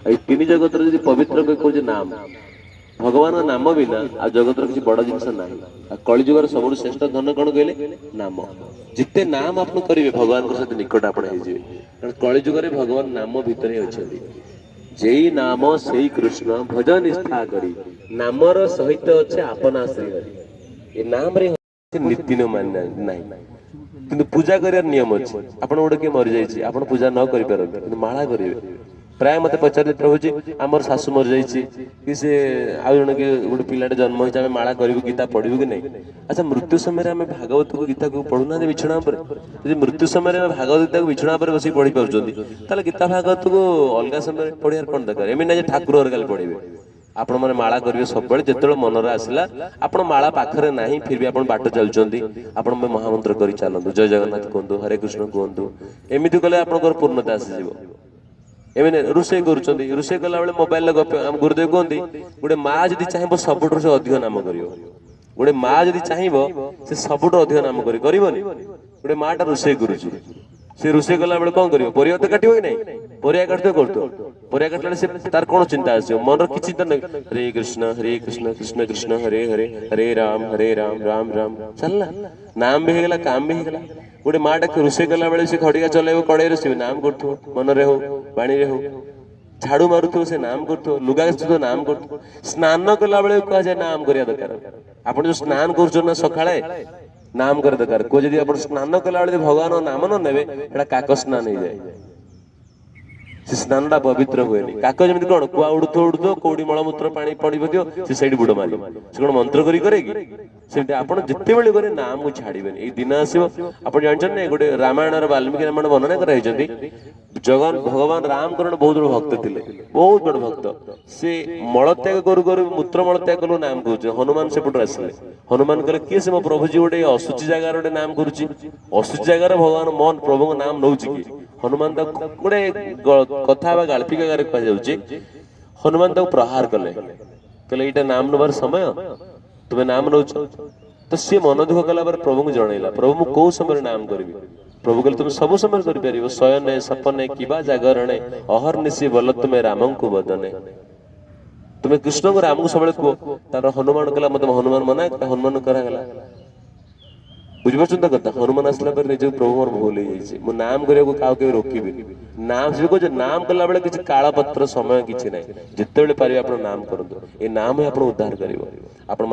ଏଇ ତିନି ଜଗତର ଯଦି ପବିତ୍ର କହୁଛି ନାମ, ଭଗବାନଙ୍କ ନାମ ବିନା ଆଉ ଜଗତର କିଛି ବଡ ଜିନିଷ ନାହିଁ। ଆଉ କଳିଯୁଗର ସବୁଠୁ ଶ୍ରେଷ୍ଠ ଧନ କଣ କହିଲେ? ନାମ। ଯେତେ ନାମ ଆପଣ କରିବେ, ଭଗବାନଙ୍କ ସହିତ ନିକଟ ଆପଣ ହେଇଯିବେ। କାରଣ କଳିଯୁଗରେ ଭଗବାନ ନାମ ଭିତରେ ହିଁ ଅଛନ୍ତି। ଯେଇ ନାମ ସେଇ କୃଷ୍ଣ ଭଜ ନିଷ୍ଠା କରି, ନାମର ସହିତ ଅଛି ଆପନା ଶ୍ରୀହରି। ଏ ନାମରେ ନୀତି ନିୟମ ନାହିଁ, କିନ୍ତୁ ପୂଜା କରିବାର ନିୟମ ଅଛି। ଆପଣ ଗୋଟେ କିଏ ମରିଯାଇଛି, ଆପଣ ପୂଜା ନ କରିପାରନ୍ତି, କିନ୍ତୁ ମାଳା କରିବେ। ପ୍ରାୟ ମତେ ପଚାରିଲେ, ପ୍ରଭୁଜି, ଆମର ଶାଶୁ ମରିଯାଇଛି କି ସେ ଆଉ ଜଣେ କିଏ ଗୋଟେ ପିଲାଟେ ଜନ୍ମ ହେଇଛି, ଆମେ ମାଳା କରିବୁ, ଗୀତା ପଢିବୁ କି ନାହିଁ? ଆଚ୍ଛା, ମୃତ୍ୟୁ ସମୟରେ ଆମେ ଭାଗବତକୁ, ଗୀତାକୁ ପଢୁନାହାନ୍ତି ବିଛଣା ଉପରେ? ଯଦି ମୃତ୍ୟୁ ସମୟରେ ଆମେ ଭାଗବତ ଗୀତାକୁ ବିଛଣା ଉପରେ ବସିକି ପଢି ପାରୁଛନ୍ତି, ତାହେଲେ ଗୀତା ଭାଗବତକୁ ଅଲଗା ସମୟରେ ପଢିବାର କଣ ଦରକାର? ଏମିତି ନାହିଁ ଯେ ଠାକୁର ଘରେ ଖାଲି ପଢିବେ। ଆପଣ ମାନେ ମାଳା କରିବେ ସବୁବେଳେ, ଯେତେବେଳେ ମନରେ ଆସିଲା। ଆପଣ ମାଳା ପାଖରେ ନାହିଁ, ଫିର ବି ଆପଣ ବାଟ ଚାଲୁଛନ୍ତି, ଆପଣ ମହାମନ୍ତ୍ର କରି ଚାଲନ୍ତୁ। ଜୟ ଜଗନ୍ନାଥ କୁହନ୍ତୁ, ହରେ କୃଷ୍ଣ କୁହନ୍ତୁ। ଏମିତି କଲେ ଆପଣଙ୍କର ପୂର୍ଣ୍ଣତା ଆସିଯିବ। ଏମିତି ରୋଷେଇ କରୁଛନ୍ତି, ରୋଷେଇ କଲା ବେଳେ ମୋବାଇଲରେ ଗପ। ଆମ ଗୁରୁଦେବ କୁହନ୍ତି, ଗୋଟେ ମା ଯଦି ଚାହିଁବ, ସବୁଠୁ ସେ ଅଧିକ ନାମ କରିବ। ଗୋଟେ ମା ଯଦି ଚାହିଁବ, ସେ ସବୁଠୁ ଅଧିକ ନାମ କରିବ, କରିବନି? ଗୋଟେ ମା ଟା ରୋଷେଇ କରୁଛି, ସେ ରୋଷେଇ କଲା ବେଳେ କଣ କରିବ? ପରିବା ତ କାଟିବ କି ନାହିଁ? ପରିବା କାଟୁଥିବ, କରୁଥିବ। ପରିବା କାଟିଲା ବେଳେ ସେ ତାର କଣ ଚିନ୍ତା ଆସିବ ମନର? କିଛି ଚିନ୍ତା ନାହିଁ। ହରେ କୃଷ୍ଣ ହରେ କୃଷ୍ଣ କୃଷ୍ଣ କୃଷ୍ଣ ହରେ ହରେ, ହରେ ରାମ ହରେ ରାମ ରାମ ରାମ, ଚାଲିଲା। ନାମ ବି ହେଇଗଲା, କାମ ବି ହେଇଗଲା। ଗୋଟେ ମା ଟା ରୋଷେଇ କଲା ବେଳେ ସେ ଖଡିକା ଚଲେଇବ କଡେଇରେ, ସେ ବି ନାମ କରୁଥିବ, ମନରେ ହଉ ବାଣୀରେ ହଉ। ଝାଡୁ ମାରୁଥିବ, ସେ ନାମ କରୁଥିବ। ଲୁଗା ଘଷୁଥିବ, ନାମ କରୁଥିବ। ସ୍ନାନ କଲା ବେଳେ କୁହାଯାଏ ନାମ କରିବା ଦରକାର। ଆପଣ ଯୋଉ ସ୍ନାନ କରୁଛନ୍ତି ନା ସକାଳେ, ନାମ କରିବା ଦରକାର। କୁହ, ଯଦି ଆପଣ ସ୍ନାନ କଲା ବେଳେ ଯଦି ଭଗବାନଙ୍କ ନାମ ନ ନେବେ, ସେଟା କାକ ସ୍ନାନ ହେଇଯାଏ। ସେ ସ୍ନାନ ଟା ପବିତ୍ର ହୁଏନି। କାକ ଯେମିତି କଣ, କୁଆ ଉଡୁଥିବ ଉଡୁଥିବ, କୋଉଠି ମଳମୂତ୍ର ପାଣି ପଡିବ, ସେ ସେଇଠି ବୁଡ ମାରିବ। ସେ କଣ ମନ୍ତ୍ର କରି କରେ କି? ସେମିତି ଆପଣ ଯେତେବେଳେ କରେ, ନାମକୁ ଛାଡିବେନି। ଏଇ ଦିନ ଆସିବ। ଆପଣ ଜାଣିଛନ୍ତି ନା, ଗୋଟେ ରାମାୟଣର, ବାଲ୍ମୀକି ରାମାୟଣ ବର୍ଣ୍ଣନା କରାହେଇଛନ୍ତି, ଜଗନ ଭଗବାନ ରାମଙ୍କର ଗୋଟେ ବହୁତ ବଡ ଭକ୍ତ ଥିଲେ, ବହୁତ ବଡ ଭକ୍ତ। ସେ ମଳତ୍ୟାଗ କରୁ କରୁ, ମୂତ୍ର ମଳତ୍ୟାଗ କରୁ ନାମ କହୁଛି। ହନୁମାନ ସେପଟରୁ ଆସିଲେ। ହନୁମାନ କହିଲେ, କିଏ ସେ ମୋ ପ୍ରଭୁଜୀ ଗୋଟେ ଅଶୁଚି ଜାଗାରେ ଗୋଟେ ନାମ କରୁଛି? ଅଶୁଚି ଜାଗାରେ ଭଗବାନ ମନ ପ୍ରଭୁଙ୍କ ନାମ ନଉଛି କି? ହନୁମାନ ତାକୁ ଗୋଟେ କଥା ବା ଗାଳ୍ପିକ ଆକାରରେ କୁହାଯାଉଛି, ହନୁମାନ ତାକୁ ପ୍ରହାର କଲେ। କହିଲେ, ଏଇଟା ନାମ ନେବାର ସମୟ, ତୁମେ ନାମ ନଉଛ? ତ ସିଏ ମନ ଦୁଃଖ କଲା ପରେ ପ୍ରଭୁଙ୍କୁ ଜଣେଇଲା, ପ୍ରଭୁ, ମୁଁ କୋଉ ସମୟରେ ନାମ କରିବି? ପ୍ରଭୁ କହିଲେ, ତୁମେ ସବୁ ସମୟରେ କରିପାରିବ। ଶୟନେ ସପନେ କିବା ଜାଗରଣେ, ଅହର୍ନିଶି ବଲ ତୁମେ ରାମଙ୍କୁ ବଦନେ। ତୁମେ କୃଷ୍ଣଙ୍କୁ, ରାମକୁ ସବୁବେଳେ କୁହ। ତାର ହନୁମାନ କହିଲା, ମତେ ହନୁମାନ ମନା କଲା, ହନୁମାନ କରାଗଲା। ବୁଝିପାରୁଛନ୍ତି ତ କଥା? ହନୁମାନ ଆସିଲା ପରେ ନିଜକୁ, ପ୍ରଭୁ, ମୋର ଭୁଲ ହେଇଯାଇଛି, ମୁଁ ନାମ କରିବାକୁ କାହାକୁ କେବେ ରୋକିବିନି। ନାମ ସେ କହୁଛି, ନାମ କଲା ବେଳେ କିଛି କାଳପତ୍ର ସମୟ କିଛି ନାହିଁ। ଯେତେବେଳେ ପାରିବେ ଆପଣ ନାମ କରନ୍ତୁ। ଏ ନାମ ହିଁ ଆପଣ ଉଦ୍ଧାର କରିବ। ଆପଣ